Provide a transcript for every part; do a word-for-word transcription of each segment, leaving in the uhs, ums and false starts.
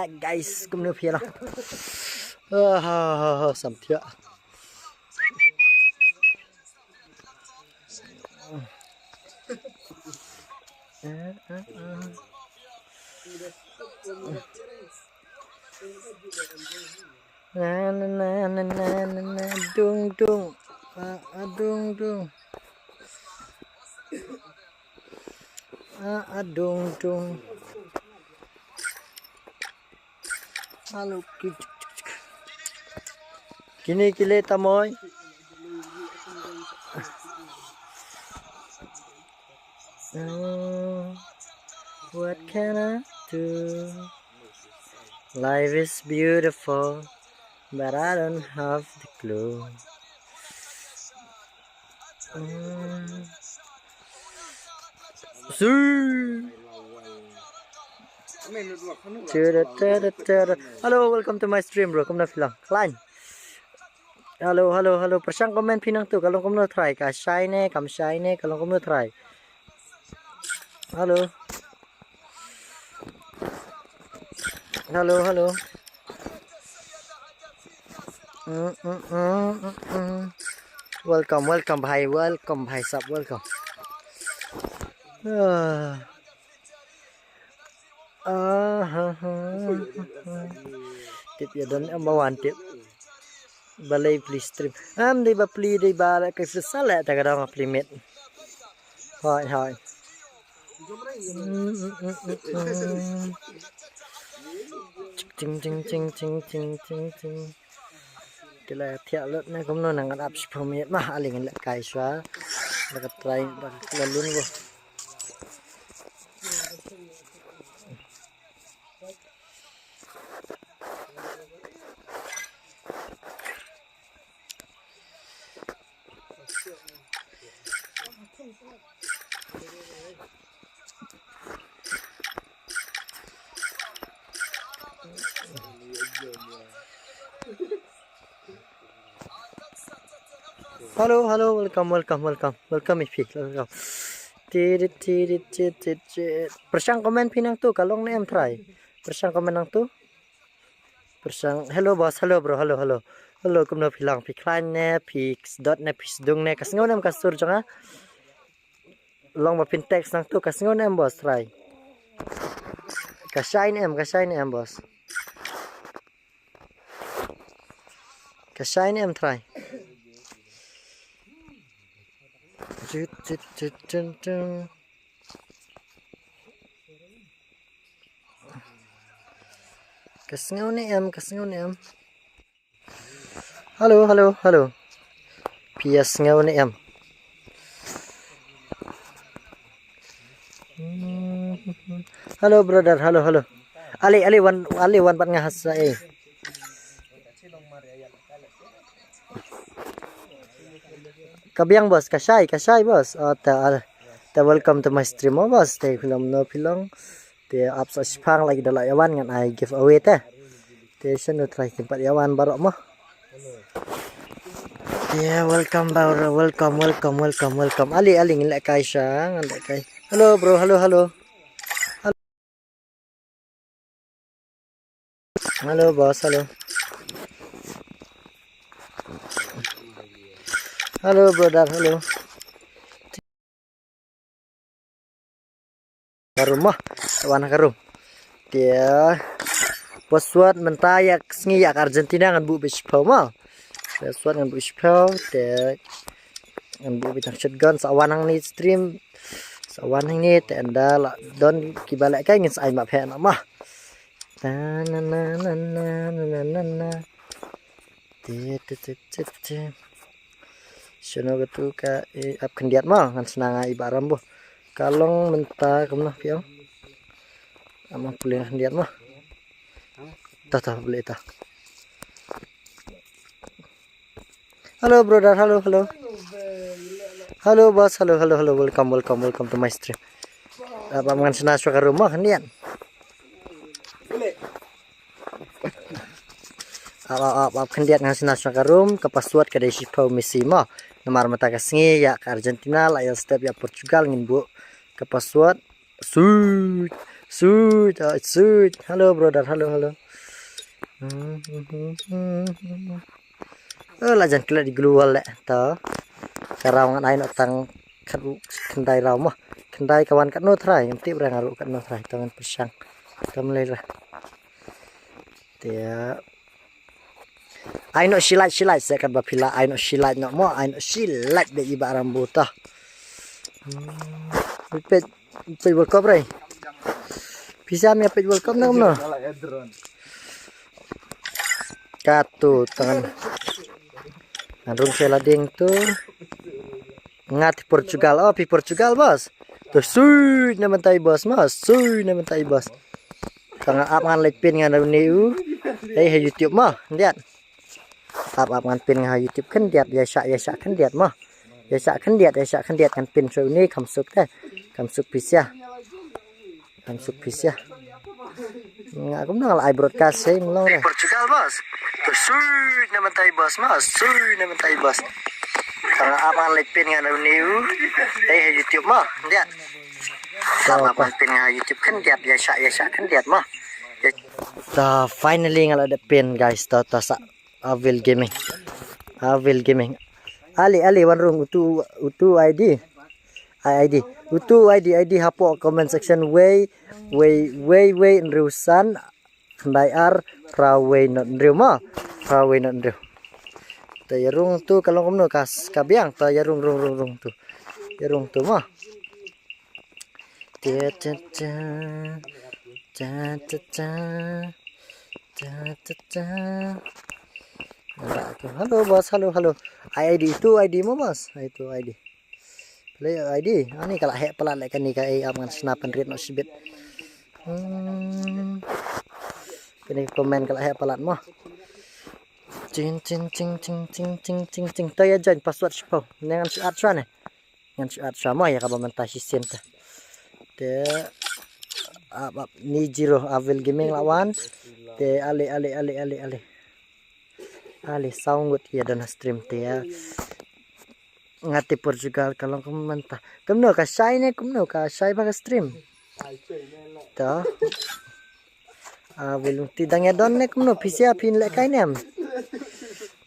Guys, kumno phi ïa la? Ah, ha, ha, ha, sam thiah. Na, na, na, na, na, na, dung, dung. Ah, ah, dung, dung. Ah, ah, dung, dung. Hello, ki-, kine ki leh tamoi. Oh, what can I do? Life is beautiful, but I don't have the clue. Mm. Sir. Hello, welcome to my stream, bro. Kumno phi long? Khlaiñ. Hello, hello, hello. Pyrshang comment phi nangtu, ka long kumno trai, ka shai ne, kam shai ne, ka long kumno trai. Hello. Hello, hello. Mm, mm, mm, mm, mm. Welcome, welcome, bhai, welcome, bhai sab, welcome. Ah. Ah, ha, ha, ha, ha. Tip ïa don em ba wan tip. Balei plie stream? Am dei ba plie dei ba la ka sa la ta ka dang plie met. Hoi, hoi. Ting, ting, ting. Ki la thiah lut ne kumno nang ngan ap shiphew miet ma, ale ngan leh kai shuwa. La ka trai ba la lun bo. Hello, hello, welcome, welcome, welcome, welcome, ipi, welcome. Ti, ti, ti. Pyrshang comment phi nangtu, ka long ne em trai. Pyrshang comment nangtu. Pyrshang, hello boss, hello bro, hello, hello. Hello, kumno phi long, phi khlaiñ ne, phi sdot ne, phi sdung ne, ka sngew ne em ka sur jong nga. Long ba phin text nangtu, ka sngew ne em boss, trai. Ka shai ne em, ka shai ne em boss. Ka shai ne em trai. Tut, tut, tut, tut, tut. Ka sngew ne em, ka sngew ne em. Hello, hello, hello. Phi ïa sngew ne em? Hello brother, hello, hello. Ale, ale wan, ale wan bad nga ha sa, eh. Ka biang boss, ka shai, ka shai boss. Oh, ta, ta welcome to my stream, oh boss. Te phi long, no phi long. Te ap sa shipang lagi da la ïa wan ngan ai giveaway te. Te shen u trai kim pat ïa wan baroh mo. Te welcome bro, welcome, welcome, welcome, welcome. Ali, ali ngin leh kai sha, ngin leh kai. Hello bro, hello, hello. Hello boss, hello. Hello brother, hello. Ka room mo, wan ka room. Te password mynta ïa ka sngi ïa ka Argentina ngan buh beit shiphew mo. Password ngan buh shiphew te ngan buh beit tang shotgun sa wan hangne stream. Sa wan hangne te ynda la don kiba leh kai ngin sa ai ma phi na mo. Ta na na na na na na na na. Te, te, te, te, te. Shano katu ka, eh, ap khyndiat mo, ngan shna nga i Bah Rambo. Ka long mynta kumno phi ong. Ap ma pule khyndiat mo. Ta, ta, pule ta. Hello brother, hello, hello. Hello boss, hello, hello, hello. Welcome, welcome, welcome to my stream. Ap, ap ngan shna shuwa ka room mo khyndiat. Ap, ap, ap, ap, khyndiat ngan shna shuwa ka room, ka password ka dei shiphew Messi mo. Namar mynta ka sngi ïa ka Argentina la ïa step ïa Portugal ngin buh ka password. Sweet. Sweet, ah, sweet. Hello, brother. Hello, hello. Oh, la jan klet di glue wall le. To. Ka raw ngan ai noh tang khat u khyndai raw mo. Khyndai ka wan katno trai, ngam tip re nga ruh katno trai. To ngan pyrshang. To mlei re. Te. Ai noh shilait, shilait, se kat ba phi la ai noh shilait noh mo, ai noh shilait de i ba rambu to. Hmm, peit, peit World Cup re. Phi sa mia peit World Cup na kumno. Katu tangan. Ngan rung sela ding tu. Nga ti Portugal, oh phi Portugal boss. Tu sui na mentai boss ma, sui na mentai boss. Tang ap ngan leit pin ngan runi u. Hei hei YouTube ma, ndiat. Ap ap ngan pin nga YouTube kan diat ya syak ya syak kan diat ma. Ya syak kan diat ya syak kan diat ngan pin sui ni kam suk te. Kam suk pisia. Kam suk pisia. Nga kum nang ai broadcast sei mlong re. Portugal boss. Tu sui na mentai boss ma, sui na mentai boss. Tang ap ngan leit pin ngan runi u. Hei hei YouTube ma, ndiat. Tap ap ngan pin nga YouTube kan diat ya syak ya syak kan diat ma. Ta finally nga la dep pin guys ta ta sa Avil Gaming. Avil Gaming. Ali ali wan rung utu utu I D. I D. Utu I D I D hapoh comment section wei wei wei wei nriu san khyndai ar phra wei not nriu ma. Phra wei not nriu. Ta ya rung tu ka long kumno ka ka biang ta ya rung rung rung rung tu. Ya rung tu ma. Ta ta ta ta ta ta ta ta ta. Hello boss, hello hello. I D tu I D mo boss. Itu I D. Play I D. Ani ka la heh palat le kani ka ei ap ngan snap and read no sibit. Hmm. Kani comment ka la heh palat mo. Ching ching ching ching ching ching ching ching. To ya jan password sipau. Ngan si at shuwa ne. Ngan shu at shuwa mo ya kaba mynta shisien te. Te ap ap ni zero Avil Gaming la wan. Te ale ale ale ale ale. Ale sound good ya dana stream te ya. Nga ti Portugal ka long kum mynta. Kumno ka shai ne kumno ka shai ba ka stream. To. Ah, wilung ti dang ya don ne kumno pisia pin le kai nem.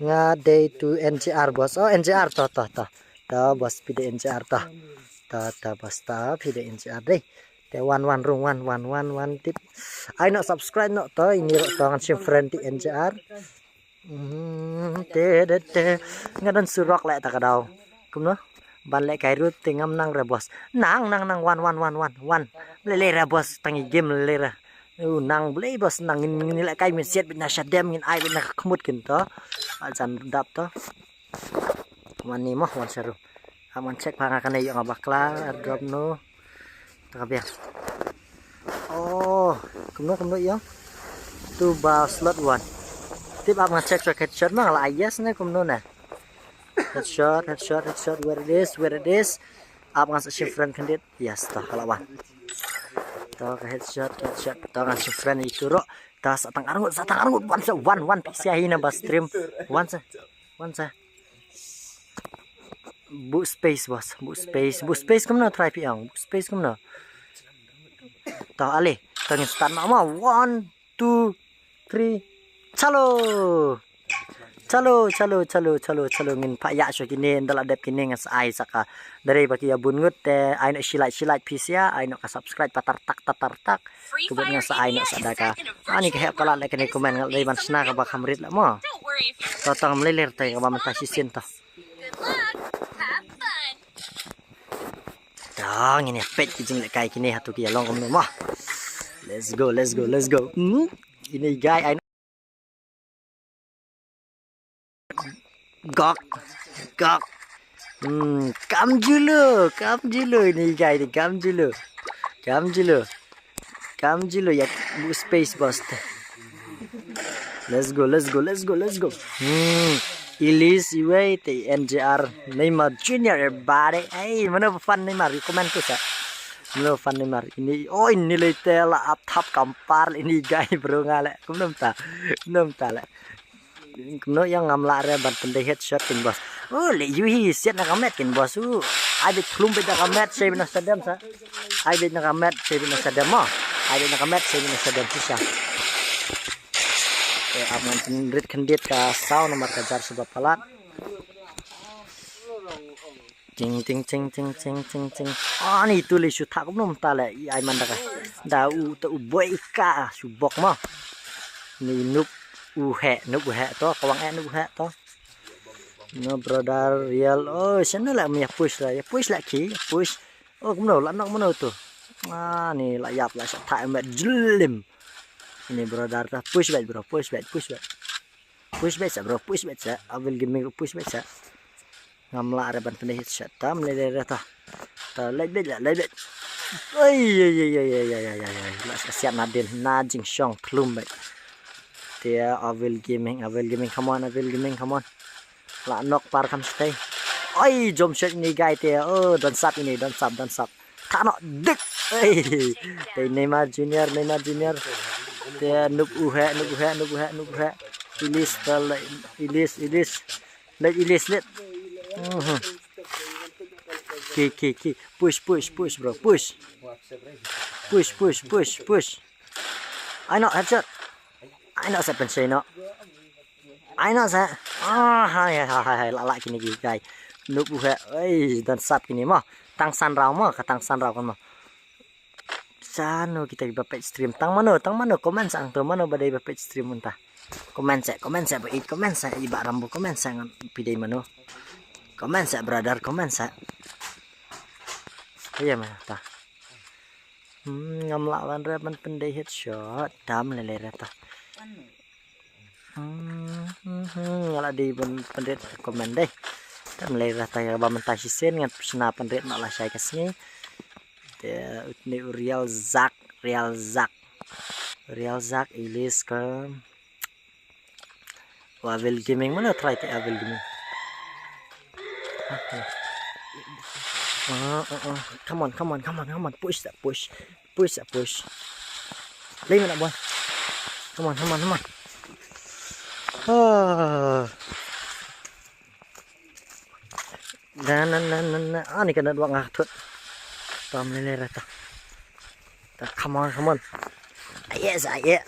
Nga dei tu N J R boss. Oh N J R to to to. To boss pi de N J R to. To to boss to pi de N J R dei. Te wan wan rung wan wan wan wan tip. Ai no subscribe no to ini ro to ngan sim friend ti N J R. Hmm, te de te. Nga don surok le ta ka dau. Kumno? Ban le kai rut te ngam nang re boss. Nang nang nang wan wan wan wan wan. Le le re boss tangi game le le re. U nang ble boss nang ngin ngin le kai min siat bit na shadem ngin ai bit na khmut kin to. Ajan dap to. Wan ni mo wan sharu. Aman check pa nga kane yo nga bakla airdrop no. Ta ka biang. Oh, kumno kumno yo. Tu ba slot one. Tip ap nga check check headshot ma la yes ne kumno ne. Headshot, headshot, headshot, where it is, where it is. Ap nga sa shim friend kandit. Yes, ta ka la wan. Ta ka headshot, headshot. Ta nga shim friend itu ro. Ta sa tang arngut, sa tang arngut. Wan sa, wan, wan. Pisia hi na ba stream. Wan sa, wan sa. Bu space boss, bu space, bu space kumno try pi ang, bu space kumno. Ta ale, ta ngin start ma ma, one, two, three, chalo. Chalo, chalo, chalo, chalo, chalo, ngin pa ya sho kine, ndala dep kine ngan sa ai saka. Dari baki ya bun ngut te, ai no shilai shilai pisia, ai no ka subscribe patar tak tatar tak. Kebut ngan sa ai no sadaka. Ani ka hep palat le kane comment ngal dei ban sna ka ba kham rit la mo. Ta tang mleler tai ka ba menta shisien ta. Dang ini pet ki jing lekai kini hatu ki along kumno mah. Let's go, let's go, let's go. Hmm? Ini guy ai gok gok. Hmm, kam julu, kam julu ini guy ni kam julu. Kam julu. Kam julu ya bu space boss te. Let's go, let's go, let's go, let's go. Hmm. Ilis iwei te N J R Neymar Junior everybody. Hey, mano fan Neymar? Comment tu sa. Mano fan Neymar? Ini oh ini le te la ap thap kampar ini guy bro nga le. Kumno ta. Kumno ta le. Kumno yang ngam la re ban pendai headshot kin boss. Oh le yu hi siat na kamet kin boss. Uh. Ai bit klum bit na kamet sei bit na sadem sa. Ai bit na kamet sei bit na sadem mo. Ai na ka met sha ngin sa don shisha. Te ap ngan pynrit khyndiat ka saw namar ka jar sha ba palat. Ting ting ting ting ting ting ting. Ani tu le shu thak num ta le i ai man da ka. Da u ta u boi ka shu bok ma. Ni nup u he nup u he to kawang e nup u he to. No brother real. Oh sana la mi push la ya push la ki push. Oh kumno la nok mano tu. Ah ni la yap la sa thak met jlim. Ni brother ta push back bro push back push back. Push back sa bro push back sa. Avil Gaming push back sa. Ngam lah re ban pyndai headshot tam le le ta. Ta leit beit la leit beit. Oi oi oi oi oi oi oi oi. La sa siat na din na jing shong thlum beit. Te Avil Gaming Avil Gaming come on Avil Gaming come on. La nok par kam stay. Oi jom shot ni guy te oh don sap ini don sap don sap. Thano dik. Oi. Te Neymar Junior Neymar Junior. Te nup uhe nup uhe nup uhe nup uhe. Ilis tal ilis ilis. Let ilis let. Mhm. Ki ki ki. Push push push bro push. Push push push push. Ai no headshot. Ai no sepen sino. Ai no sa. Ah hai hai hai hai la la kini ki kai. Nup uhe. Oi dan sap kini mo. Tang san rau mo ka tang san rau kan mo. Sano kita ba page stream tang mano tang mano comment sa ang tu mano ba dei ba page stream unta. Comment sa comment sa ba it comment sa i ba rambo comment sa ngan pidei mano. Comment sa brother comment sa. Iya mah ta. Hmm, ngam lah wan rep man pendei headshot tam lele reta. Hmm, hmm, hmm, ngala di ban pynrit comment deh. Tam lei rah ta ba mynta shisien ngan pynshna pynrit na la shai ka sngi. Te utni u Real Zak, Real Zak. Real Zak ilis ka. Wa Avil Gaming mana try te Avil Gaming. Ah, ah. Ah, ah, ah. Come on, come on, come on, come on. Push that push. Push, push. Lei mana boy. Come on, come on, come on. Ah. Na na na na na. Ah, ni kena dua ngah tut. Tam lele rata. Ta, come on, come on. Ah, yes, ah, yeah.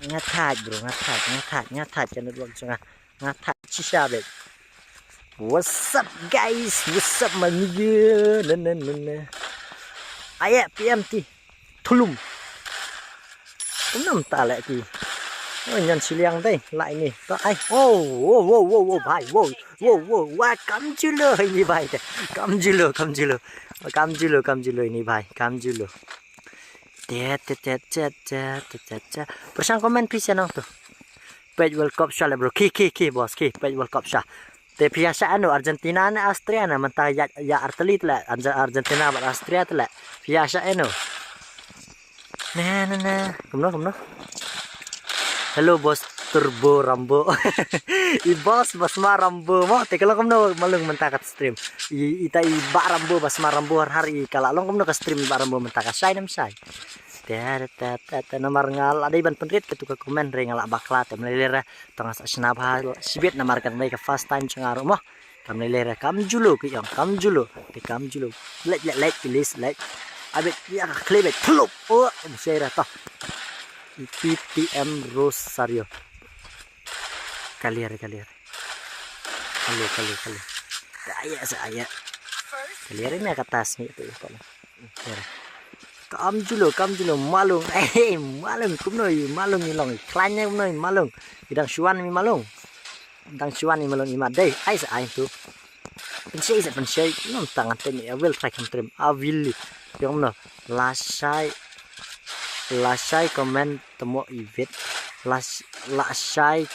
Ngat hat bro, ngat hat, ngat hat, ngat hat kena dua ngah. Nga thak shisha bek. What's up guys? What's up my nigga? Na na na na. Aye P M T. Thulum. Kumnam ta leh ki. Oh nyan siliang dei la ini. To ai. Oh, wow wow wow wow bhai. Wow wow wow. Wa kam julo ini bhai te. Kam julo, kam julo. Kam julo, kam julo ini bhai. Kam julo. Te te te te te te te te. Pyrshang comment phi sha nong tu. Page World Cup sha le bro. Ki ki ki boss ki. Page World Cup sha. Te phi ïa sha eno Argentina ne Austria ne mynta ïa ïa arteli tle Arge- Argentina bad Austria tle. Phi ïa sha eno. Na na na. Kumno kumno. Hello boss Turbo Rambo. I boss bas ma Rambo mo te kalau kumno malung mynta kat stream. I ita i ba Rambo bas ma Rambo har har i kala long kumno ka stream i ba Rambo mynta ka shai nam shai. Te te te te namar nga la dei ban pynrit ka tu ka comment re nga la bakla te mlele re. Tang sa shna bha shibit namar kan dei ka first time chunga ro mo. Kam lei lei ra kam julo ki yong kam julo. Te kam julo. Lek lek lek ilis lek. Abet ya ka khle bet plup. Oh, em sei ra to. P T M Rosario. Kalir kalir. Kalir kalir kalir. Kaya sa aya. Kalir ini ka tas ni tu ko. Kam julo kam julo malung. Eh malung kumno i malung i long. Klan ne kumno i malung. Idang shuan mi malung. Dang shuan i malung i ma dei ai sa ai tu. Pensei sa pensei nom tangan te ni awil try kam trim awil. Yong no la shai la shai comment temo i vet la sh- la shai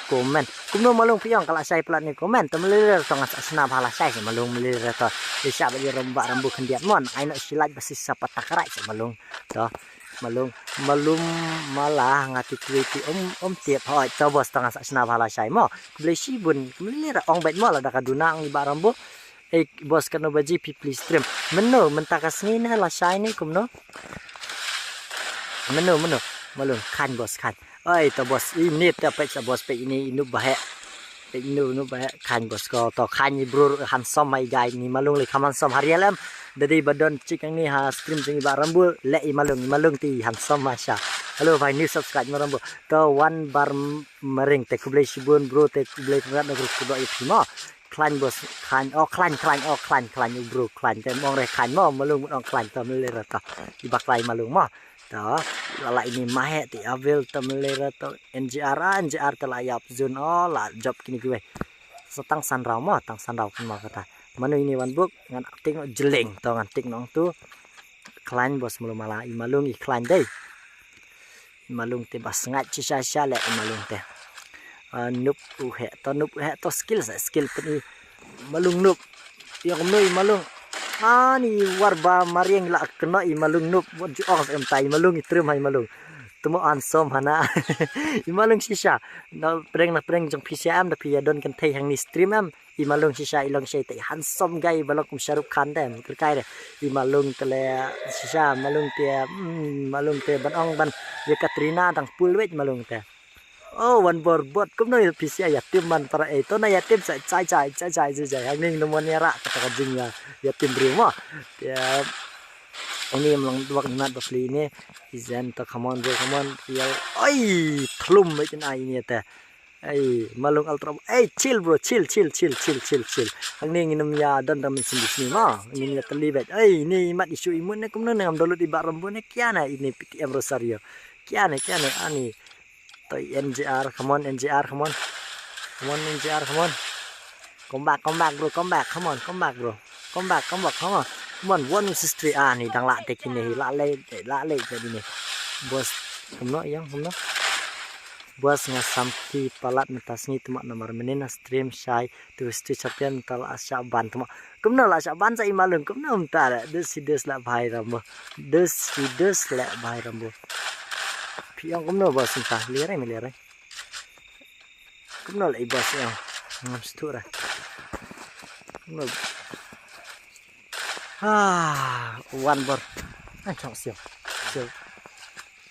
comment. Kumno malung piong ka la shai plat ni comment te melir tong sa sna bha la shai sa malung melir to. Isa ba rom ba rambu khendiat mon ai no silaj ba sisa patak rai sa malung. To. Malung malum mala nga ti kri ti um um tiap hoi to bos tang sa sna bha la shai mo. Blei shi bun mlei ra ong bait mo la da ka duna ong i ba rambo. Eh bos kano baji pi please stream. Meno menta ka sngi ne la shai ni kumno. Meno meno malung khan bos khan. Oi to bos ini ta pek sa bos pek ini inu bahe. Peit nu nu ba khan bos ko to khan i bro handsome mai guy ni malung le kham handsome ha real em. Dadi ba don chik ni ha stream jing i ba rambul le i malung i malung ti handsome ma sha. Hello bhai new subscribe ma rambul. To wan bar maring te kublai shibun bro te kublai krat na group kudo i phimo. Klan bos klan oh klan klan oh klan klan i bro klan te mong re klan mo malung ong klan to mele ra to. I ba klai malung mo. To la la ini mahe ti abil to mele ra to. N G R ah, N G R te la yap zun oh la job kini kiwe. So tang san rau mo, tang san rau kan mo kata. Manu ini wan buk ngan tik no jeleng to ngan tik nong tu. Klan bos mulu mala i malung i klan dei. I malung te bas ngat chi sha sha le i malung te. Ah, nup u he to nup u he to skill sa skill pen i malung nup. Yang no i malung. Ani war ba mariang la kena i malung nup wat ju ong sa em tai i malung i trim hai malung. Temo handsome hana. I malung shisha. Na preng na preng jong P C M da pia don kan thei hang ni stream em. I malung shisha i long shai te handsome guy balok kum Shahrukh Khan te. Terkai de. I malung tele shisha malung te mm, malung te ban ong ban ya Katrina dang pul wet malung te. Oh wan bor bot kum no P C M ya tim man para e to na ya tim sa chai chai chai chai chai chai hang ning no mon ya ra kata ka jing ya ya tim bri mo. Ya ini mlong duak nat ba pli ini. Izen to come on bro come on. Ya oi thlum wet na ini te. Ei, malung ultra. Ei, chill bro, chill, chill, chill, chill, chill, chill. Ang ni ngin ya don dam sin bisni ma. Ngin ya tali bet. Ei, ni mat isu imun ne kumno ne ngam download i ba rambu ne kia na ini P T M Rosario. Kia ne, kia ne ani. To N G R, come on N G R, come on. Come on N G R, come on. Come back, come back bro, come back, come on, come back bro. Come back, come back, come on. Come on, one versus three. Ah, ni dang la te kine hi la le la le jadi ni. Bos, kumno yang kumno. Bos nga sam ki palat mynta sngi tuma namar mynnin na stream shai tu stu champion mynta la sha ban tuma. Kumno la sha ban sa i malung kumno mynta la dus si dus la bhai rambo. Dus si dus la bhai rambo. Phi ong kumno bos mynta lere me lere. Kumno la i bos ong. Ngam stu ra. Kumno. Ah, wan bor. Ai chong siang. Siang.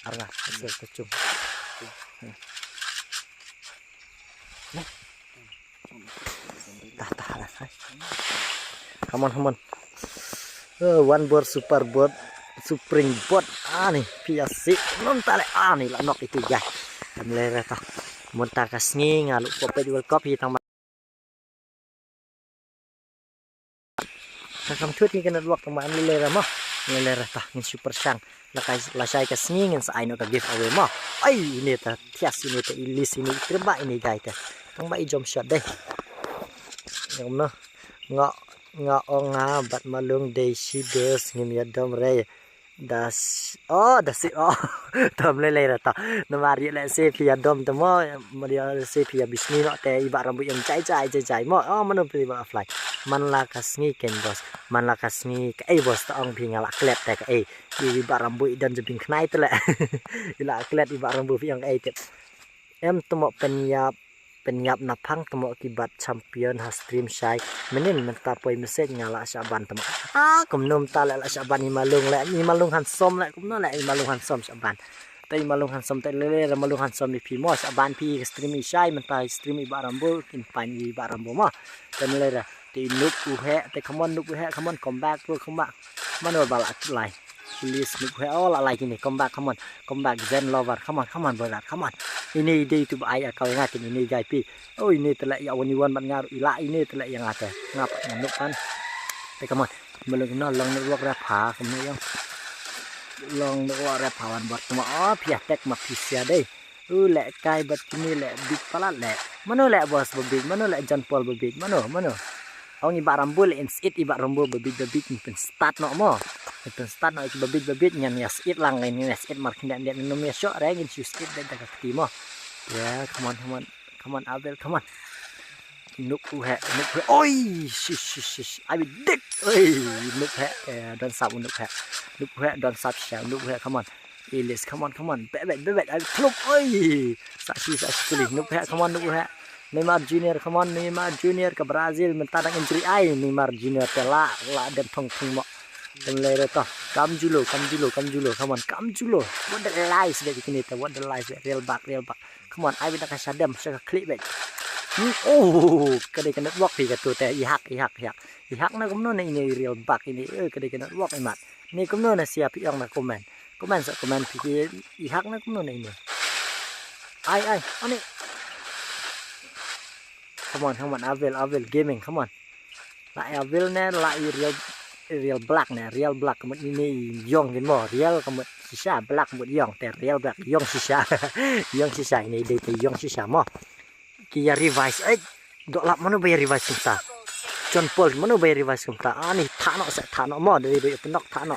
Arnga, siang kechung. Tah tah lah. Come on, come on. Uh, one board super board. Spring board. Ah ni, pia si. Non tale ah ni la nok itu ya. Kan lere ta. Monta ka sngi nga lu ko pe World Cup hi tang Ka kam thut ngi ka network tang ba an lele ra mo. Lele ra ta ngin super shang. La kai la shai ka sngi ngin sa ai no ka giveaway mo. Ai ini ta thias ini ta ilis ini terba ini gai ta. Tang ba i jom shot deh. Ngam no. Nga nga ong nga bat malung dei shi des ngim ya dom re. Das oh das oh tam le le ta na mari le se phi ya dom te mo mari se phi ya bisni no te i ba rambu yang jai jai jai jai mo oh mano phi ba fly man la ka sngi ken bos man la ka sngi ka ei bos ta ong phi nga la klet te ka ei i ba rambu i dan jabing khnai te le i la klet i ba rambu phi yang ei te em te mo pen ya Pynyap na phang tamo ki bat champion ha stream shai. Menin mynta poi message nga la shah ban tamo. Ah, kumno mynta le la shah ban i malung le i malung handsome le kumno le i malung handsome shah ban. Te i malung handsome te le le malung handsome i phi mo shah ban phi stream i shai mynta stream i ba rambo kin pan i ba rambo mo. Te le le te nup u he te come on nup u he come on come back bro come back. Mano ba la lai. Please nuk he oh la like ini come back come on come back Zen lover come on come on brother come on. Ini ide itu ba ai akal nga kini ini gai pi. Oh ini tele ya wani wan ban ngar ila ini tele yang ate ngap nganuk kan. Te come on. Melung no long nuk wak rap ha come yang. Long nuk wak rap ha wan bot come on oh pia tek ma pisia dei. U leh kai bad kine leh bit palat leh. Mano leh boss ba bit, mano leh John Paul ba bit, mano, mano. Ong i ba rambo leh in sit i ba rambo ba bit ba bit in pen start no mo. In pen start no i ba bit ba bit ngan ya sit lang ngan ya sit mar kine ngan no ya shot re ngin shu sit da ka kti mo. Ya, come on, come on. Come on, Abel, come on. Nuk u he, nuk u he. Oi, shish, shish, shish. Abi dik. Oi, nuk he. Eh, don sap nuk he. Nuk he, don sap sha, nuk he, come on. Ilis, come on, come on. Bebet, bebet. Abi klub. Oi. Saksi, saksi kuli. Nuk he, come on, nuk he. Neymar Junior, come on, Neymar Junior ke Brazil mynta dang injury ai Neymar Junior te la la dem thong thong mo. Tem le re to. Kam julo, kam julo, kam julo. Come on, kam julo. What the lies be kini te, what the lies be real back, real back. Come on, ai bit ka shadem sha ka klik bit. Hmm, oh, ka dei ka network phi katu te, i hack, i hack, i hack. I hack na kumno na ine i real bug ine, eh, ka dei ka network i mat. Ni kumno na sia phi ong na comment. Comment sa comment phi ki i hack na kumno na ine. Ai, ai, ani. Come on, come on, Avel, Avel Gaming, come on. La i Avel ne, la i real, real black ne, real black ka mut ine i ong kin mo, real ka mut shisha, black ka mut ong, te real black ong shisha. Ong shisha ine dei te ong shisha mo. Ki ïa revise, eh, dok lap mano ba ïa revise kumta. John Paul mano ba ïa revise kumta. Ani thano sa thano mo, dei ba ïa pynok thano.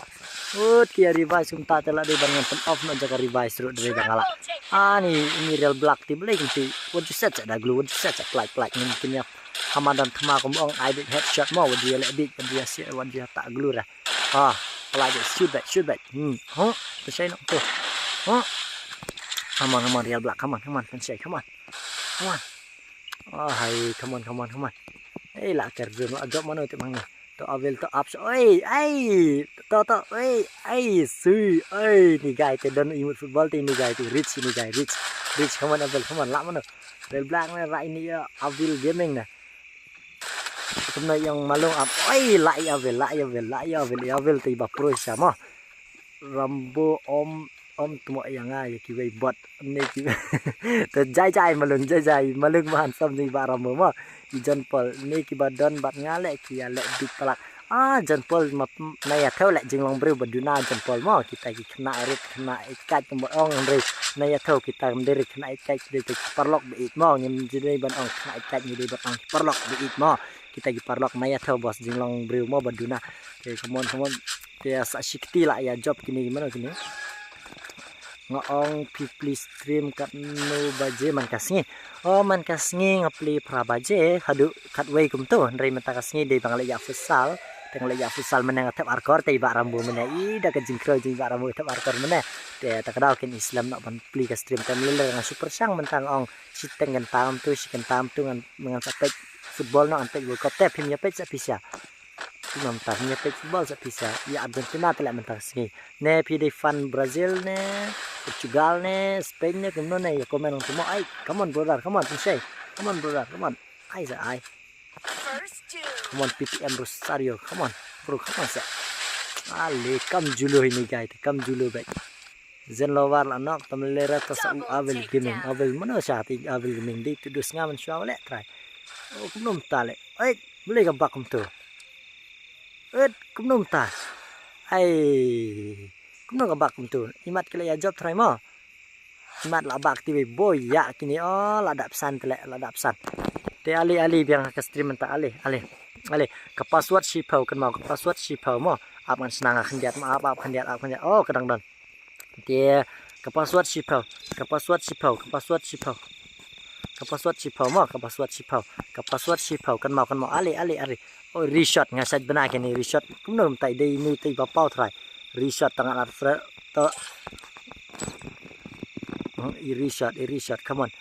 Ut ki ïa revise kumta te la dei ban ngan pyn off no jaka revise ruh dei ba ngala. Ani ini real black ti blei kumti. What you said sa da glue, what you said sa plak plak ngin kin ïa. Hamadan thma kum ong ai big headshot mo, what you let big, what you say, what you ta glue ra. Ah, plak shoot back, shoot back. Hmm, huh? Pynshai no tu. Huh? Come on, come on, real black, come on, come on, pynshai, come on. Come on. Oh, hai, come on, come on, come on. Hey, la ker dun, la jop mano te mang ni. To Avel to ups. Oi, ai. To to, oi, ai, sui. Oi, ni guy te don imut football te ni guy te rich ni guy rich. Rich, come on Avel, come on, la mano. Real black ne rai ni ya Avel Gaming ne. Kumno yang malung up. Oi, la i Avel, la i Avel, la i Avel, i Avel te ba pro sha mo. Rambo om om tmo ïa nga ïa kiwei bot ne ki. Te jai jai malung, jai jai malung ma handsome ni ba Rambo mo. I John Paul ne ki ba don bad nga le ki ïa le big plak. Ah, John Paul ma na ïa thew le jinglong briew ba duna John Paul mo. Kita ki khynnah rit khynnah ikat mo ong hynrei na ïa thew kita kam dei rit khynnah ikat dei te parlok ba it mo. Ngim dei ban ong khynnah ikat ngi dei ban ong parlok ba it mo. Kita ki parlok na ïa thew bos jinglong briew mo ba duna. Te come on, come on. Te sa shikti la ïa jop kini mano kini. Nga ong phi plie stream katno baje man ka sngi. Oh, man ka sngi nga plie phra baje haduh katwei kumto. Hynrei mynta ka sngi dei ba nga leit ïa futsal. Te nga leit ïa futsal mynne nga thep arkor te i ba Rambo mynne. I da ka jingkhroi jing i ba Rambo thep arkor mynne. Te ta ka daw kin i slem noh ban plie ka stream te mynne nga shu pyrshang mynta nga ong shi teng kan tam tu shi kan tam tu ngan ngan sa peit football noh ngan peit World Cup te phim ïa peit sa pisa. Phim mynta phim ïa peit football sa pisa. Ïa Argentina te leh mynta ka sngi. Ne phi dei fan Brazil ne Portugal ne Spain ne kumno ne ïa comment nang tumo. Ai, come on brother, come on, pynshai. Come on brother, come on. Ai sa ai. Come on P P M Rosario, come on. Bro, come on sa. Ale kam julo ini guy te kam julo bek. Zen lower la nok tam le ra ta sa u Avel Gaming, Avel mano sha ti Avel Gaming dei tu dus nga man shwa le try. Oh, kumno mynta le. Ai, bule ka bak kumto. Et, kumno mynta. Ai, kumno ka bak kumto. Imat kele ïa jop try mo. Imat la bak ti wei boy ïa kini oh la dap san tele la dap san. Te ali ali biang ka stream mynta ali ali. Ali ka password shiphew kan mau ka password shiphew mo. Ap ngan snang ka khyndiat mo ap ap khyndiat ap khyndiat. Oh, ka dang don. Te ka password shiphew, ka password shiphew, ka password shiphew. Ka password shiphew mo, ka password shiphew. Ka password shiphew kan mau kan mau ali ali ali. Oh, reshot nga sait bna kini reshot. Kumno mynta dei nu te ba pau try. Reshot tang ar fre to. Hmm, i reshot, i reshot. Come on.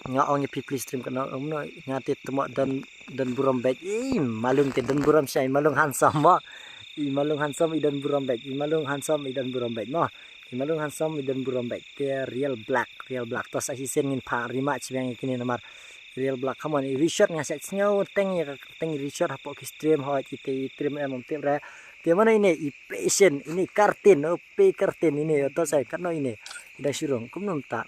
Nga ong i phi plie stream kan ong no nga te tmo dan dan burom bek. I malung te dan burom shai malung handsome mo. I malung handsome i dan burom bek. I malung handsome i dan burom bek mo. I malung handsome i dan burom bek. Te real black, real black. To sa hi sen ngin pha rima chiweng kini namar. Real black, come on, i reshot nga sait sngew teng ïa ka teng reshot hapoh ki stream hoi ki te i stream em om tip re. Te mano ine i patient, ine kartin, oh pe kartin ine, to sai katno ine. I da shurung, kumno mynta.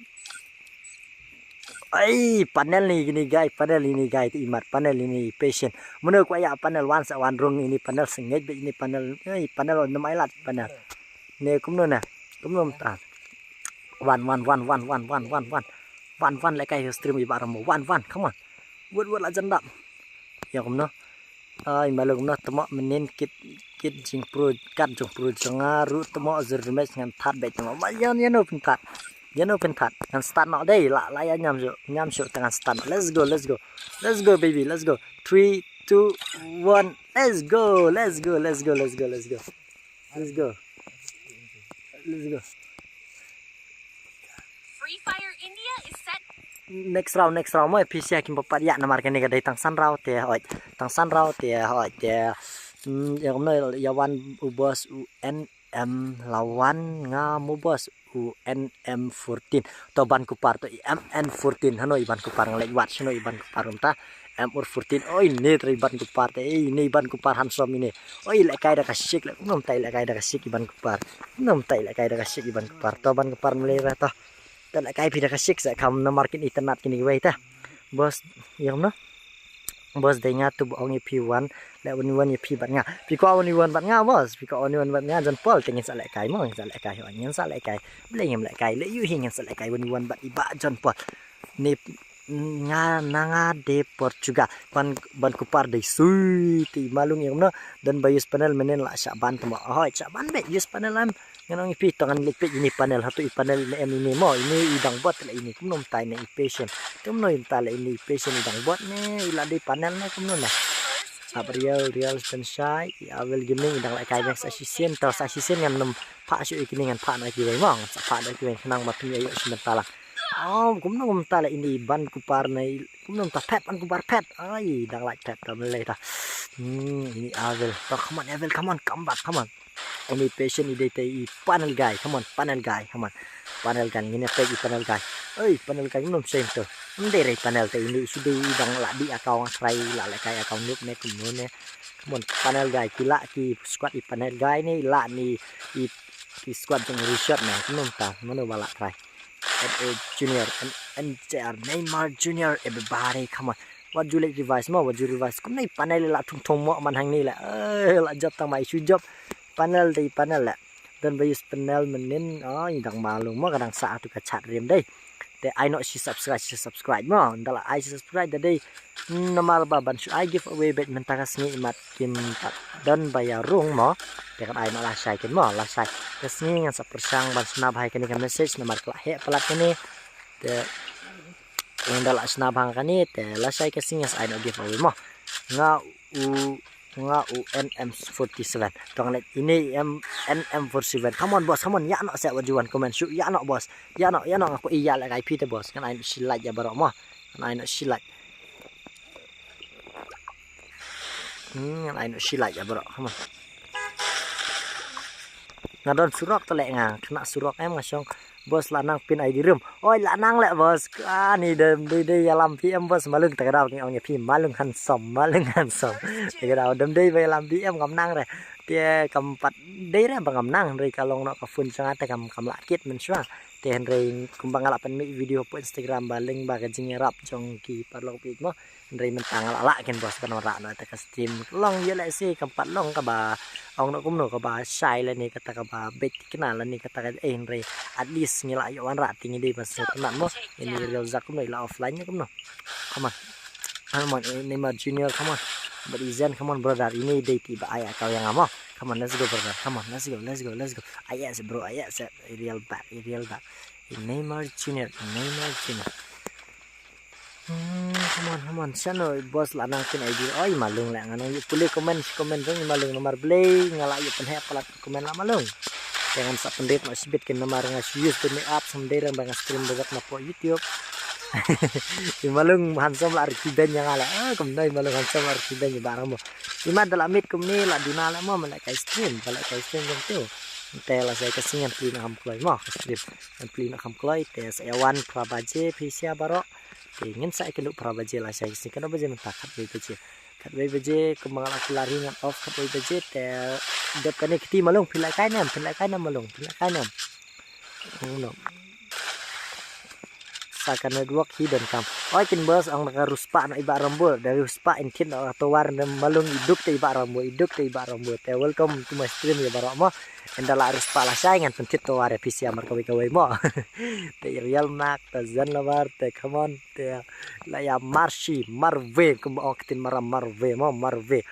Ai, panel ni gini guy, panel ini guy te imat, panel ini patient. Mano kwa ïa panel wan sa wan rung ini panel sengej be ini panel, ai panel on mai lat panel. Ne kumno na, kumno mynta. Wan wan wan wan wan wan wan wan. Wan wan le kai stream i ba Rambo. Wan wan, come on. Wut wut la jandap. Ïa kumno. Ai malung kumno tmo mynnin kit kit jingpru kat jingpru jong nga ruh tmo zero damage ngan that bek tmo. Ma ïa no pynthat. Ïa no pynthat. Ngan start noh dei la la ïa ñiam shu. Ñiam shu te ngan start noh. Let's go, let's go. Let's go baby, let's go. Three, two, one. Let's go. Let's go. Let's go. Let's go. Let's go. Let's go. Let's go. Free Fire India is set. Next round, next round mo phi sia kim pat ïa namar kane ka dei tang san round te hoi. Tang san round te hoi te. Hmm, ïa kumno ïa wan u boss u en M lawan nga mo boss, u N M fourteen. To ban kupar to i M N fourteen, hano i ban kupar, nga leh wat shano i ban kupar kumta. M R fourteen, oi ne tra i ban kupar te, ei ne i ban kupar handsome ine. Oi lehkai da ka sik, leh kumno mynta i lehkai da ka sik i ban kupar. Kumno mynta i lehkai da ka sik i ban kupar. To ban kupar mlei ra to. To lehkai phi da ka sik sa kam na market internet kini wei ta. Boss, ïa kumno? Boss dei nga tu ba ong ïa phi wan, leh wan wan ïa phi bad nga. Phi kwah wan wan bad nga boss, phi kwah wan wan bad nga John Paul, te ngin sa lehkai mo, ngin sa lehkai, ngin sa lehkai. Blei ngim lehkai, leh ïu hi ngin sa lehkai wan wan bad i bah John Paul. Ni nga na nga de Portugal. Ban ban kupar dei sui te i malung ïa kumno. Don ba use panel menen la shah ban tamo. Ahoi shah ban be use panel am. Ngan ong ïa phi to ngan leit peit ine panel, hato i panel ne em ine mo, ine i dang bot leh ine kumno mynta ine i patient. Kumno mynta leh ine i patient i dang bot ne i la dei panel ne kumno na. Ap Real, Real Sunshine, i Avel Gaming i dang lehkai beng sa shisien, to sa shisien ngan nym phah shuh ïa kine ngan phah noh ïa kiwei mo, ngan sa phah noh ïa kiwei khnang ba phin ïa ïoh shi mynta lang. Oh, kumno mynta leh ine i ban kupar ne, kumno mynta phet ban kupar phet. Ai, dang lait phet to mlei ta. Hmm, ine Avel. To come on Avel, come on, come back, come on. Ine patient i dei te i panel guy, come on, panel guy, come on. Panel guy, ngin ïa peit i panel guy. Oi, panel guy, ngam shame to. Ym dei re panel te ine, shu dei i dang la dih account, try la lehkai account noob ne kumno ne. Come on, panel guy, ki la ki squad i panel guy ne, la ni i ki squad jong Richard ne, kumno mynta, mano ba la try. N A Junior, N N J R, Neymar Junior, everybody, come on. Wat ju leh revise mo, wat ju revise. Kumne panel la thung thung mo man hangne la. Eh, la jop tang mai shu jop. Panel dei panel la. Don ba use panel mynnin. Oh, i dang malung mo ka dang sa tu ka chat rim dei. Te ai noh shi subscribe, shi subscribe mo. Nda la ai shi subscribe da dei. Namar ba ban shu ai giveaway bad mynta ka sngi imat kim pat don ba ïa rung mo. Te kan ai noh lashai kin mo, lashai. Ka sngi ngan sa pyrshang ban shna bha ïa kane ka message namar ka la heh palat kane. Te nda la shna bha ïa kane te lashai ka sngi ngan sa ai noh giveaway mo. Nga u nga u N M forty-seven. To ngan leh ine M N M forty-seven. Come on boss, come on. Ïa noh sa wat ju wan comment shu. Ïa noh boss. Ïa noh, ïa noh nga ko ïa lehkai phi te boss. Ngan ai noh shi like ïa baroh mo. Ngan ai noh shi like. Hmm, ngan ai noh shi like ïa baroh. Come on. Nga don surok te leh nga kena surok em nga shong. Boss la nang pin I D room. Oi la nang leh boss. Ani de de de ïalam phi em boss malung te ka daw ngi ong ïa phi malung handsome, malung handsome. Te ka daw dem dei ba ïalam phi em ngam nang re. Te kam pat dei re ba ngam nang re ka long noh ka phone jong nga te kam kam la kit mynshuwa. Te hynrei kumba nga la pynmih video hapoh Instagram ba lyngba ka jingïarap jong ki paralok phi mo. Hynrei mynta nga la lah kin boss ban wanrah noh ïa ka stream. Long ïa leh si kam pat long kaba ong noh kumno kaba shai lane kata kaba beit thikna lane kata ka eh hynrei at least ngi la ïoh wanrah te ngi dei ban sngewtynnat mo. Ini real zak kumno i la offline ne kumno. Come on. Come on, eh, Neymar Junior, come on. But Izen, come on brother. Ini dei te ba ai account ïa nga mo. Come on, let's go brother. Come on, let's go, let's go, let's go. Ai yes bro, ai yes. Real back, real back. Neymar Junior, Neymar Junior. Hmm, come on, come on. Shano boss la nang pin I D. Oi malung la ngan ïa pule comment, comment jong malung namar blei nga la ïa pynheh palat comment la malung. Jangan sa pendek nak sibit kin namar nga shu use demi app someday rang ba nga stream bajak na po YouTube. I malung handsome la revenge ïa nga la. Ah, kumno i malung handsome la revenge ba rang mo. I mat da la mit kumne la duna la mo, ma la kai stream, ba la kai stream jong tu. Te la sa ka sngi ngan plie na kham kloi mo, ka stream. Ngan plie na kham kloi te sa ïa wan phra baje phi sia baroh. Te ngin sa ïa kynduh phra baje la sa ka sngi, kano baje mynta, khatwei baje. Khatwei baje kumba nga la kular hi ngan off khatwei baje te dep kane kti malung phi la kai nem, phi la kai nem malung, phi la kai nem. Sa ka network hi donkam. Oi kin boss ong da ka riewspah noh i Bah Rambo, da riewspah in thied noh ka tower ne malung i duk te i Bah Rambo, i duk te i Bah Rambo. Te welcome to my stream ïa baroh mo. Ynda la riewspah lashai ngan pynthied tower ïa phi sia mar kawei kawei mo. Te i Real Mark, te Zen Lover, te come on, te la ïa Marshi, Marve, kumba ong ktien Mara Marve mo, Marve.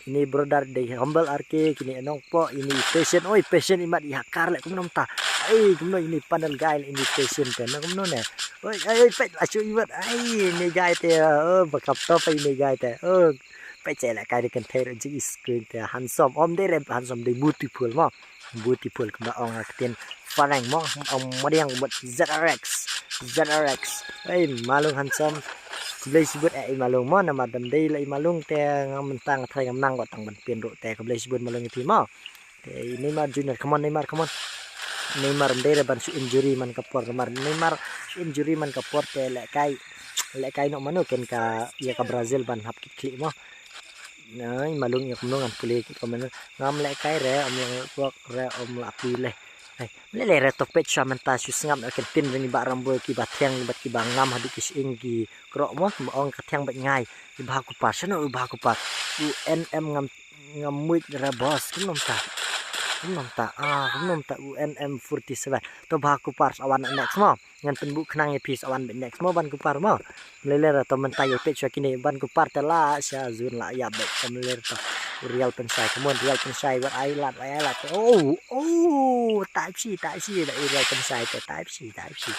Ini brother dei humble R K, kini nongpoh, ini patient, oi patient imat i hakar leh kumno mynta. Ai kumno ini panel guy leh ini patient te na kumno ne. Oi ai oi peit la shu imat. Ai ini guy te, oh ba kap top ini guy te. Oh peit che leh kai de kan thei re jing i screen te handsome. Om dei re handsome dei beautiful mo. Beautiful kumba ong ka ktien Farang mo, ong madiang mut Z R X. Z R X. Ei malung handsome. Khublei shibun eh i malung mo, namar dam dei la i malung te ngam mynta nga tharai ngam nang wat tang ban pyn ruh te khublei shibun malung i phi mo. Eh, Neymar Junior, come on Neymar, come on. Neymar ym dei re ban shu injury man ka por, Neymar, Neymar shu injury man ka por te lehkai, lehkai noh mano ken ka ïa ka Brazil ban hap kit khlieh mo. Nai malung ïa kumno ngan pule ki comment. Ngam lehkai re, ym ïa wok re, ym lah pule. Ai, mlei lei re to peit sha mynta shu sngap ïa ken tin ring ba rambo ki ba thiang bad ki ba ngam haduh ki shing ki krok mo, ma ong ka thiang bad ngai. I Bha Kupar, shano i Bha Kupar? U N M ngam, ngam muid re boss, kumno mynta? Kumno mynta? Ah, kumno mynta u N M forty-seven. To Bha Kupar sa wan next mo. Ngan pynbuh khnang ïa phi sa wan bad next mo Ban Kupar mo. Mlei lei re to mynta ïa peit sha kine Ban Kupar te la sha zun la ïap bad to mlei lei re to. Real Pynshai, come on Real Pynshai, wat ai lad, wat ai lad. Oh, oh, type C, type C, da i Real Pynshai te type C, type C.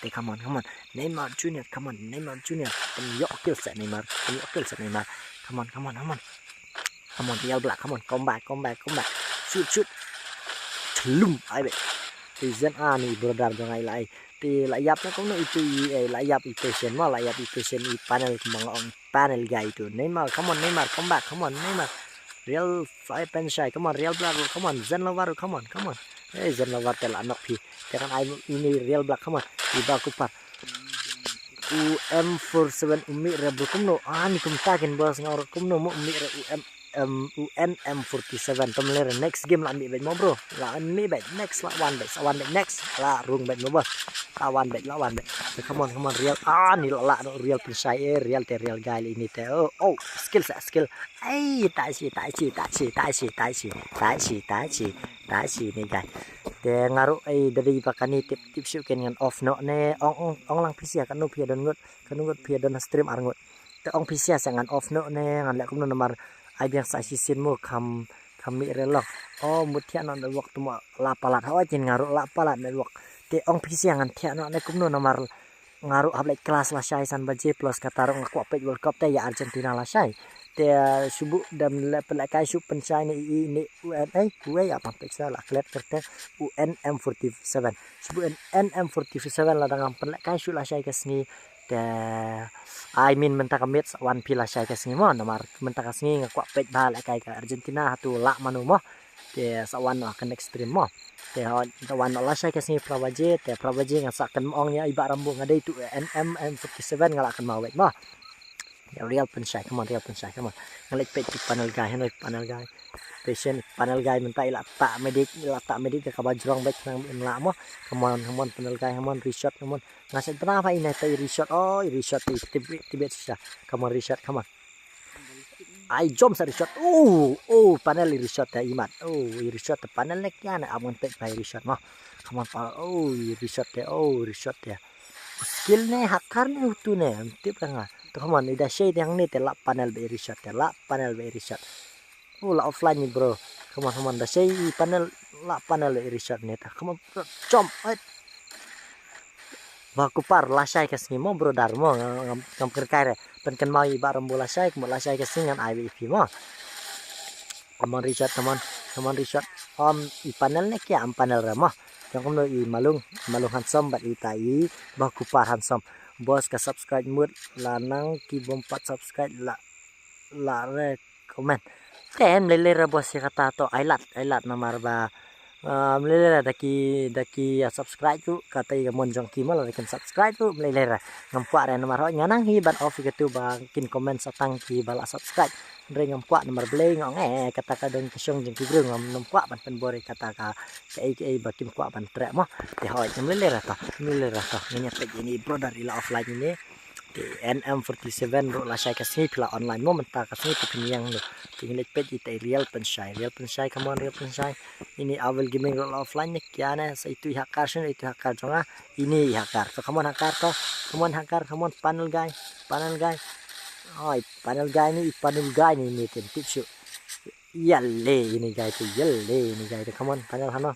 Te come on, come on. Neymar Junior, come on, Neymar Junior. Pynïoh kill sa Neymar, pynïoh kill sa Neymar. Come on, come on, come on. Come on, Real Black, come on, come back, come back, come back. Shoot, shoot. Thlum, ai be. Te zan ani brother jong ai lai. Te la ïap na kumno itu i, eh, la ïap i patient mo, la ïap i patient i panel kumba nga ong panel guy itu. Neymar, come on, Neymar, come back, come on, Neymar. Real Fly Pynshai, come on, Real Black, come on, Zen Lover, come on, come on. Eh, Zen Lover te la nok phi. Te kan ai ini Real Black, come on. I Bha Kupar. U M forty-seven u mih re bro kumno. Ah, ni kumta kin boss nga ong kumno mo u mih re u M, em, u N M forty-seven. To mlei re next game la mih bad mo bro. La mih bad next la wan bad, sa wan bad next. La rung bad mo boss. La wan bad, la wan bad. Te come on, come on, Real. Ah, ni la, la, no, Real Pynshai, eh, Real te, Real guy ini te. Oh, oh, skill sa, skill. Ai, type C, type C, type C, type C, type C, type C, type C, type C ni guy. Te nga ruh ai da dei ba kane tip, tip shu ken ngan off noh ne, ong, ong, ong lang phi sha kano phi don ngut, kano ngut phi don stream ar ngut. Te ong phi sha sa ngan off noh ne, ngan leh kumno namar ai biang sa shisien mo kham, kham mih re long. Oh, mut thiah noh network tu mo la palat, hooid kin nga ruh la palat network. Te ong phi sha ngan thiah noh ne kumno namar nga ruh hap leit class lashai san baje plus kata ruh nga kwah peit World Cup te ïa Argentina lashai. Te shu buh dam leh pynlehkai shu pynshai ne i ne u N A, u A ap peit sa la klet kerte u N M forty-seven. Shu buh N M forty-seven la dang ngam pynlehkai shu lashai ka sngi. Te I mean mynta ka miet sa wan phi lashai ka sngi mo, namar mynta ka sngi nga kwah peit bha lehkai ka Argentina hatu lah mano mo. Te sa wan noh ka next stream mo. Te hooid, te wan noh lashai ka sngi phra baje, te phra baje nga sa kynmaw ong ïa i Bah Rambo nga dei tu N M M forty-seven nga la kynmaw beit mo. Te Real Pynshai, come on, Real Pynshai, come on. Nga leit peit ki panel guy, hynrei panel guy. Patient, panel guy mynta i la tah medic, i la tah medic ka kaba jrong beit khnang ba in lah mo. Come on, come on, panel guy, come on, reshot, come on. Nga sa pynah pha i ne ta i reshot, oh, i reshot, i tibit, tibit shisha. Come on, reshot, come on. Ai jom sa reshot. Oh, oh, panel i reshot te i mat. Oh, i reshot te panel ne kya ne am ngan peit ba i reshot mo. Come on, pa. Oh, i reshot te. Oh, reshot te. Skill ne hacker ne utu ne. Tip ka nga. To come on, i da shei te hangne te la panel ba i reshot te. La panel ba i reshot. Oh, la offline ni bro. Come on, come on. Da shei i panel la panel ba i reshot ne ta. Come on, bro. Jom. Ai. Ba kupar lashai ka sngi mo brother mo, ngam, ngam kyrkai re. Pynkynmaw i Bah Rambo lashai, kumba lashai ka sngi ngan ai ba i phi mo. Come on reshot, come on, come on reshot. Om i panel ne kya am panel re mo. Jong kumno i Malung, Malung Handsome bad ita i Bah Kupar Handsome. Boss ka subscribe mut la nang ki bym pat subscribe la la re comment. Te mlei lei re boss ïa kata to ai lad, ai lad namar ba, ah, mlei lei re da ki, da ki, ah, subscribe tu kata i ka mon jong ki mo la da kin subscribe tu mlei lei re. Ngam kwah re namar hooid nga nang hi ban off ïa katu ba kin comment sa tang ki ba la subscribe. Hynrei ngam kwah namar Blei nga ong eh kata ka dang ka shong jong ki briew ngam, ngam kwah ban pynbor ïa kata ka, kaei kaei ba kim kwah ban treh mo. Te hooid mlei lei re to, mlei lei re to. Ngin ïa peit ïa ini brother i la offline ini. Te N M forty-seven ruh lashai ka sngi phi la online mo mynta ka sngi phi pynïeng ruh. Te ngi leit peit ita i Real Pynshai, Real Pynshai, come on Real Pynshai. Ini Avel Gaming ruh la offline ne kya ne sa itu i hacker shen itu i hacker jong nga. Ini i hacker to come on hacker to. Come on hacker, come on panel guy, panel guy. Oi panel guy ni, panel guy ni ni tin tip shu. Ïa le ini guy tu, ïa le ini guy tu. Come on, panel hano.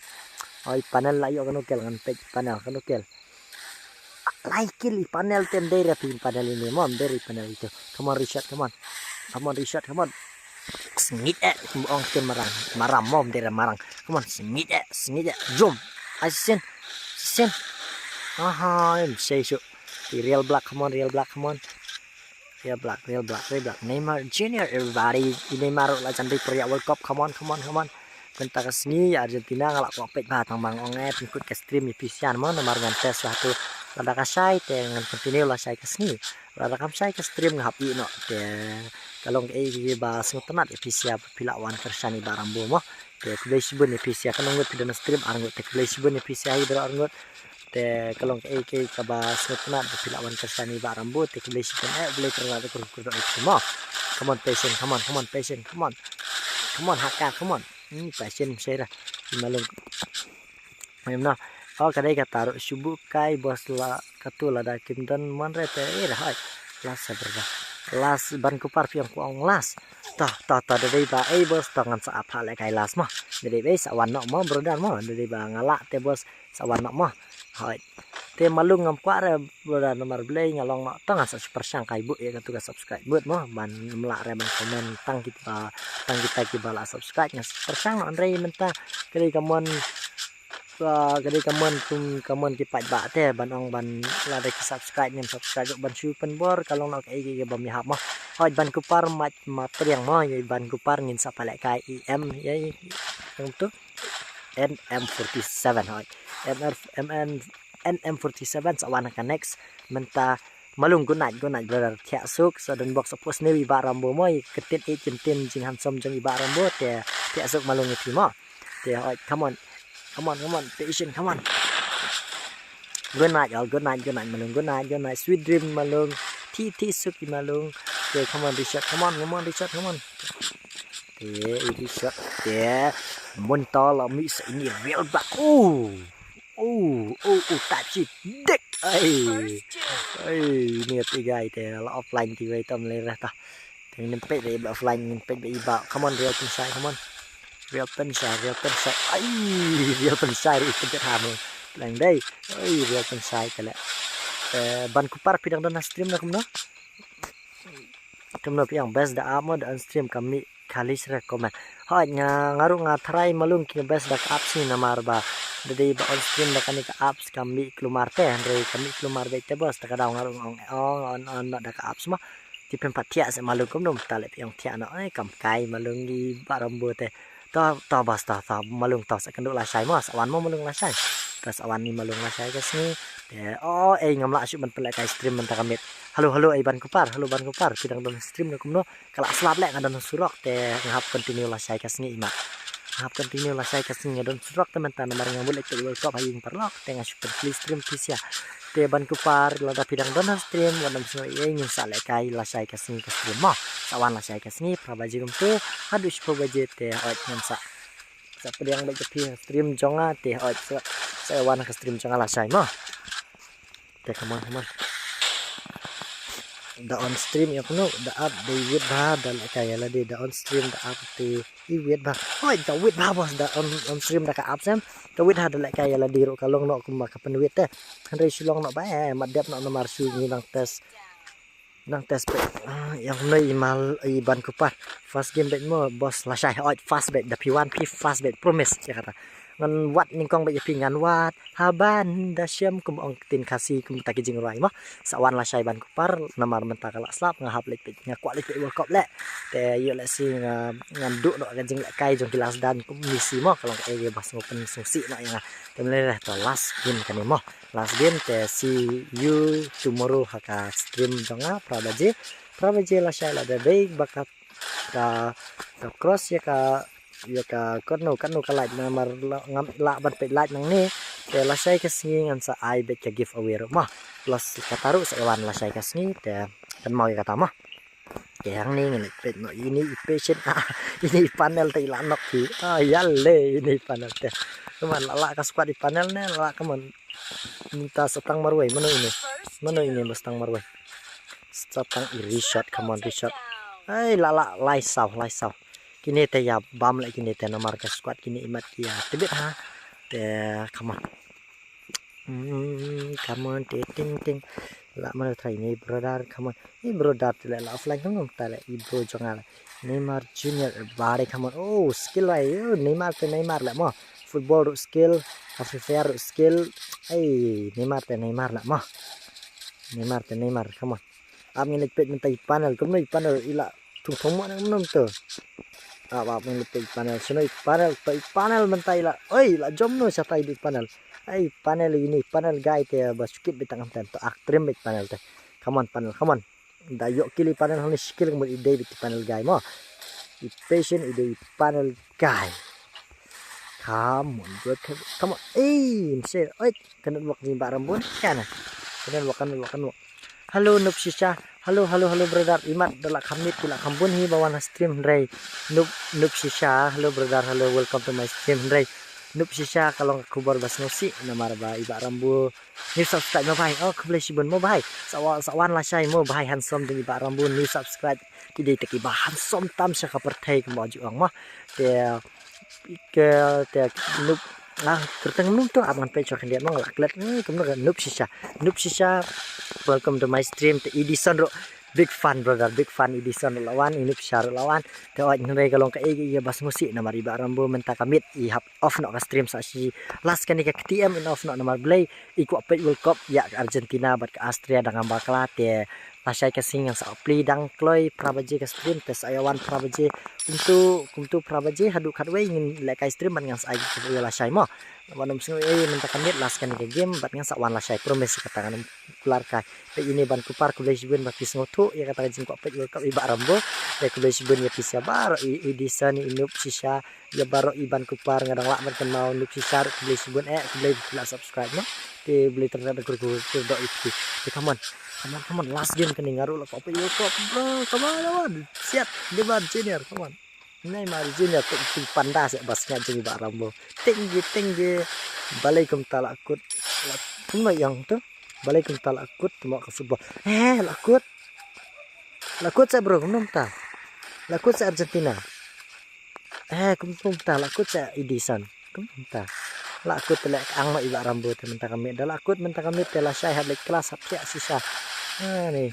Oi, panel la ïoh kano kel ngan peit panel kano kel. Lai kill i panel te mdei re phi panel ini mo, mdei re panel itu. Come on, reshot, come on. Come on, reshot, come on. Sngit eh, ong ken marang. Maram mo, mdei re marang. Come on, sngit eh, sngit eh. Jom. Ai sin. Sin. Aha, em sei shu. Real Black, come on, Real Black, come on. Real Black, Real Black, Real Black. Neymar Junior, everybody. I Neymar la jan dei pria World Cup. Come on, come on, come on. Mynta ka sngi ïa Argentina nga la kwah peit bha tang ba nga ong eh pynkut ka stream ïa phi sha mo, namar ngan test la tu. Lada ka shai te ngan continue lashai ka sngi. Lada kam shai ka stream nga hap ïeh noh te ka long kaei kaei ba sngewtynnat ïa phi sha ba phi la wan kyrshan i Bah Rambo mo. Te khublei shibun ïa phi sha, katno ngut phi don ha stream? Ar ngut. Te khublei shibun ïa phi sha hi baroh ar ngut. Te ka long kaei kaei kaba sngewtynnat ba phi la wan kyrshan i Bah Rambo, te khublei shibun eh, U Blei u tyrwa u kyrkhu kyrdoh ïa phi mo. Come on Patient, come on, come on Patient, come on. Come on Hakka, come on. Hmm, Patient Shaira. Malung. Em no. Oh, ka dei kata ruh, shu buh kai boss, la katu lada kim don mon re te, eh, hoi. Last sabar ba. Last, Ban Kupar, phi ong ko ong last. Toh, toh, toh, da dei ba, eh, boss, toh ngan sa ap ha lehkai last mo. Da dei ba, eh, sa wan noh mo, brother mo. Da dei ba nga lah te boss, sa wan noh mo. Hoi. Te malung ngam kwah re, brother, namar balei nga long noh, toh ngan sa shu pyrshang kai buh ïa katu ka subscribe button mo. Ban ym lah re ban comment tang kita, tang kita kiba la subscribe, ngan sa pyrshang noh, hynrei mynta ka dei ka mon, ah, ka dei ka mon kum ka mon ki paidbah te ban ong ban, lada ki subscribe ngim subscribe ruh ban shu pynbor, ka long noh kaei kaei kaba ym ïahap mo. Hoi, Ban Kupar, mait ma pdiang mo, ïa Ban Kupar ngin sa pynlehkai i M, ïa i, ïa tu, N M forty-seven, hoi. M R, M N, N M forty-seven sa wan ha ka next. Mynta malung, good night, good night brother. Thiah suk, sa don bok sa post ne i Bah Rambo mo, i kyntien, i kyntien jinghandsome jong i Bah Rambo, te thiah suk malung ïa phi mo. Te hoi, come on. Come on, come on, Patient, come on. Good night, all. Good night, good night, malung. Good night, good night. Sweet dream, malung. Thi, thi suk i malung. Te, come on, Richard. Come on, come on, Richard. Come on. Te, i Richard. Te, mynta la mih sa ini real back. Oh. Oh, oh, oh, type shit. Dik. Ai. Ai, ini ati gai te la offline ti wei tam le rah ta. Te ngin peit ba offline, ngin peit ba i Bah. Come on, Real Pynshai, come on. Real Pynshai, Real Pynshai. Ai, Real Pynshai, Real Pynshai ha mo. Lang dei. Ai, Real Pynshai te le. Eh, Ban Kupar, phi dang don ha stream ne kumno? Kumno phi ong, best da app mo da on stream, ka mih khalis re comment. Hoi, nga, nga ruh nga try malung ki best da ka app sngi namar ba da dei ba on stream da kane ka apps ka mih kulmar te, hynrei ka mih kulmar beit te boss, te ka daw nga ruh nga ong, ong on, on noh da ka apps mo. Te phin pat thiah seh malung, kumno mynta le phi ong thiah noh, eh, kam kai malung i Bah Rambo te. To, to boss, to, to malung, to sa kynduh lashai mo, sa wan mo malung lashai. To sa wan ni malung lashai ka sngi. Te, oh, eh, ngam lah shuh ban pynlehkai stream mynta ka miet. Hello, hello, eh, Ban Kupar, hello Ban Kupar, phi dang don stream ne kumno? Ka la slap leh, nga don surok te nga hap continue lashai ka sngi i mat. Nga hap continue lashai ka sngi, nga don surok te mynta namar nga mut leit peit World Cup ha ïing paralok te nga shu pynplie stream phi sha. Te Ban Kupar, lada phi dang don ha stream, wat nym sngew ei ei, ngin sa lehkai lashai ka sngi ka stream mo. Sa wan lashai ka sngi, phra baje kumto haduh shiphew baje te hoi ngin sa, sa pdiang beit ïa phi ha stream jong nga te hoi sa, sa wan ka stream jong nga lashai mo. Te come on, come on. Da on stream ïa kumno, da app dei wit bha da lehkai ïa lade, da on stream da app te i wit bha. Hoi, da wit bha boss, da on, on stream da ka app sem. Ka wit ha da lehkai ïa lade ruh ka long noh kumba ka pynwit te. Hynrei shu long noh ba, eh, mat dep noh namar shu ngi dang test. Nang test beit. Ah, ïa kumno i mal i Ban Kupar. Fast game beit mo boss lashai. Hoi, fast beit, da phi wan phi fast beit, promise ïa kata. Ngan wad nyngkong beit ïa phi, ngan wad. Haban da shem, kum ong ktien Khasi, kumta ki jingrwai mo. Sa wan lashai Ban Kupar namar mynta ka la slap, nga hap leit peit, nga kwah leit peit World Cup leh. Te ïoh lehse nga, ngan duh noh ka jinglehkai jong ki last dance kum Messi mo, ka long kaei ba sngewpynsngewsih noh ïa nga. Te mynta to last game kane mo. Last game te see you tomorrow ha ka stream jong nga phra baje. Phra baje lashai lada dei ba ka, ka, ka cross ïa ka, ïa ka katno katno ka live namar la, ngam lah ban peit live nangne. Te lashai ka sngi ngan sa ai beit ka giveaway ruh mo. Plus kata ruh sa ïa wan lashai ka sngi te kynmaw ïa kata mo. Te hangne ngin leit peit noh ine i Patient, ah, ine i panel te i la nok phi. Ah, ïa le ine i panel te. Kumno, la lah ka squad i panel ne, la lah kumno. Mynta sa tang marwei, mano ine? Mano ine ba sa tang marwei? Sa tang i Richard, come on Richard. Ai, la lah, lai saw, lai saw. Kine te ïa bam leh kine te namar ka squad kine i mat ki ïa tbit ha. Te, come on. Hmm, come on, te ting ting. La mano try ni brother, come on. I brother te la offline, come on, te la i bro jong nga. Neymar Junior, bari, come on. Oh, skill lai. Oh, Neymar te Neymar la mo. Football ruh skill, ha Free Fire ruh skill. Ei, Neymar te Neymar la mo. Neymar te Neymar, come on. Ap ngin leit peit mynta i panel, kumno i panel i la thung thung mo na kumno to. Ah, ba pynlut i panel, shano i panel, to i panel mynta i la. Oi, la jom no shata i panel. Ai panel ini, panel guy te ba sukit bit tang am tem to ak trim bit panel te. Come on panel, come on. Da yok kili panel honi skill mo i dei bit panel guy mo. I patient i dei panel guy. Come on bro, come on. Ei, mse, oi, ka network ni ba rambun kana. Ka network, ka network, ka network. Hello Noob Shisha. Hello, hello, hello brother. Imat da la kham mit, ki la kham bun hi ba wan ha stream hynrei. Noob, Noob Shisha. Hello brother. Hello, welcome to my stream hynrei. Noob Shisha ka long ka khubor ba sngewsih namar ba i ba rambu. New subscribe mo bhai. Oh, khublei shibun mo bhai. Sa wa, sa wan lashai mo bhai handsome ding i ba rambu new subscribe. Ki dei te ki ba handsome tam sha ka pyrthei kumba ju ong mo. Te ke te Noob, ah, kyrteng Noob to ap ngan peit sha khyndiat mo la klet. Hmm, kumno ka Noob Shisha. Noob Shisha. Welcome to my stream te Edison ro. Big fan brother, big fan Edison la wan, i Noob Shisha la wan. Te oi hynrei ka long ka ei ka ei ba sngewsih namar i ba rambu mynta ka miet i hap off noh ka stream sa shi last kane ka K T M in off noh namar blei i kwah peit World Cup ïa ka Argentina bad ka Austria dang am bakla te lashai ka sngi ngan sa plie dang kloi phra baje ka stream te sa ïa wan phra baje kumtu kumtu phra baje haduh khatwei ngin leh kai stream bad ngan sa ai ka lashai mo. Wan um sngew ei mynta ka miet last kane ka game bad ngan sa wan lashai promise kata ngan um kular kai. Te ini ban kupar khublei shibun ba ki sngewthuh ïa kata ka jingkwah peit World Cup i ba rambu. Te khublei shibun ïa ki sia baroh i Edison i Noob Shisha. Ïa baroh i ban kupar nga dang lah ban kynmaw Noob Shisha ruh khublei shibun eh khublei ba ki la subscribe no. Te blei tyrnat da kur kur kur dok i phi. Te come on. Come on, come on, last game kane nga ruh la kwah peit World Cup bro. Come on, come on. Siat, Neymar Junior, come on. Neymar Junior, teng ki panda seh ba sngat jong i ba rambu. Teng ki, teng ki. Balei kumta la kut. Kumno ïang tu. Balei kumta la kut mo ka football. Eh, la kut. La kut seh bro, kumno kumta. La kut seh Argentina. Eh, kumno kumta la kut seh Edison. Kumno kumta. La kut te leh ang no i ba rambu te mynta ka miet. Da la kut mynta ka miet te lashai hap leh kelas hap siak shisha. Ha ni.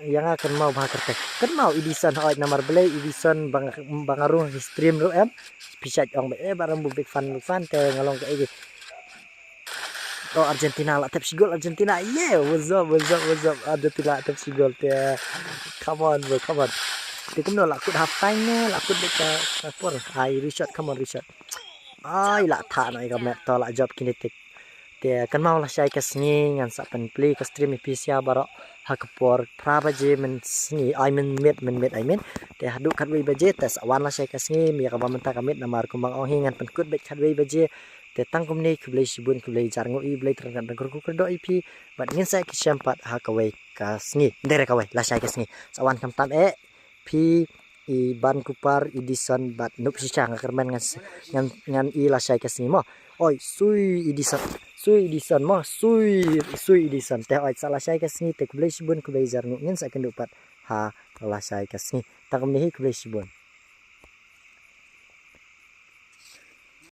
Ïa nga kynmaw bha kyrteng. Kynmaw Edison hooid namar blei Edison ba nga, ba nga rung hi stream ruh em. Phi shait ong ba eh ba rambu big fan big fan te nga long ka ei. Oh Argentina la tep shi gol Argentina. Yeah, what's up, what's up, what's up. Argentina la tep shi gol te. Come on bro, come on. Te kumno la kut half time ne, la kut bit ka por. Ai Richard, come on Richard. Ai la tha no i ka met to la jop kinetic. Te kynmaw lashai ka sngi ngan sa pynplie ka stream ïa phi sia baroh ha ka por phra baje mynsngi, ai mynmiet, mynmiet ai min. Te haduh khatwei baje te sa wan lashai ka sngi, ïa kaba mynta ka miet namar kumba nga ong hi ngan pynkut beit khatwei baje. Te tang kumne khublei shibun khublei jar ngu i Blei tyrnat dang kyrkhu kyrdoh ïa phi bad ngin sa ïakynduh pat ha kawei ka sngi. Dei re kawei lashai ka sngi. Sa wan khamtam eh. Phi i ban kupar Edison bad Noob Shisha nga kyrmen ngan s-, ngan, ngan i lashai ka sngi mo. Oi, sui Edison. Sui Edison mo, sui, sui Edison. Te oi sa lashai ka sngi te khublei shibun khublei jar ngu ngin sa ïakynduh pat ha lashai ka sngi. Tang kumne hi khublei shibun.